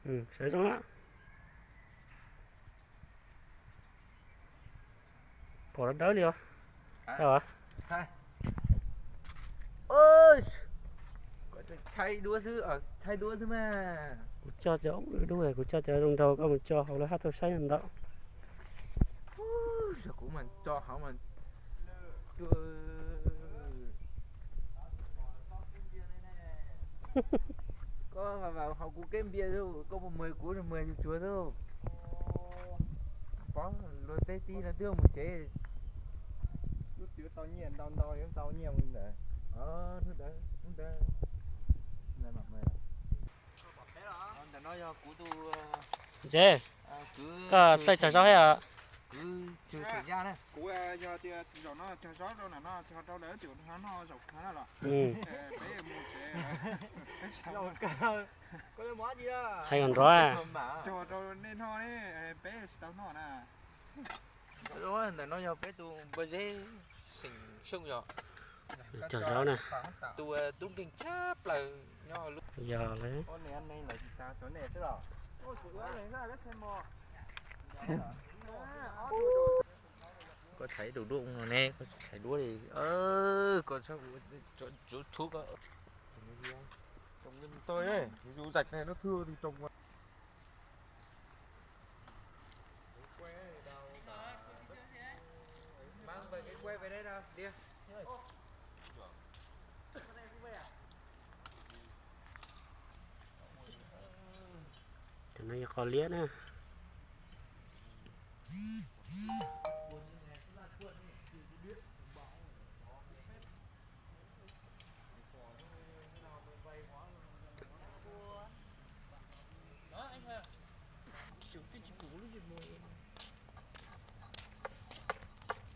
Saib zoo na. Pom dawb dawb li os. Kuv coj cov dub, kuv coj cov zoo nraug koj mus coj hauv lawv hab tau saib ntau. Kuv mas tso hauv mas, koj mas hauv kuv keb npias, koj mus muag kuv mus muag tsuag tsuag xwb. Pov luag tej tib no twb mus tsev. Lub twg tau nyiaj ntau ntau yuav tau nyiaj mus ntawd. Ntawm no yog kuv tus, Ntse, koj txawj cog zaub thiab os? Kuv yog tias zaum no cog zaub rau ntawm no, cog rau lawv cov no zaum kawg na los. Peb mus tsev. Hais kom nrov. Cog rau nej noj ne, peb tsis tau noj na. Ntawm no yog peb tus npawg Zeb xeem Xyooj yog. Cog zaub na. Tus tub nkeeg tshaj plaws nyob lub. Yog lawm. Koj thaiv tus duab no ne, koj thaiv duab li. Koj tsuv txhub koj. Tau, yus zais ne, nó thưa thì trông. Cov no yog qos liab na.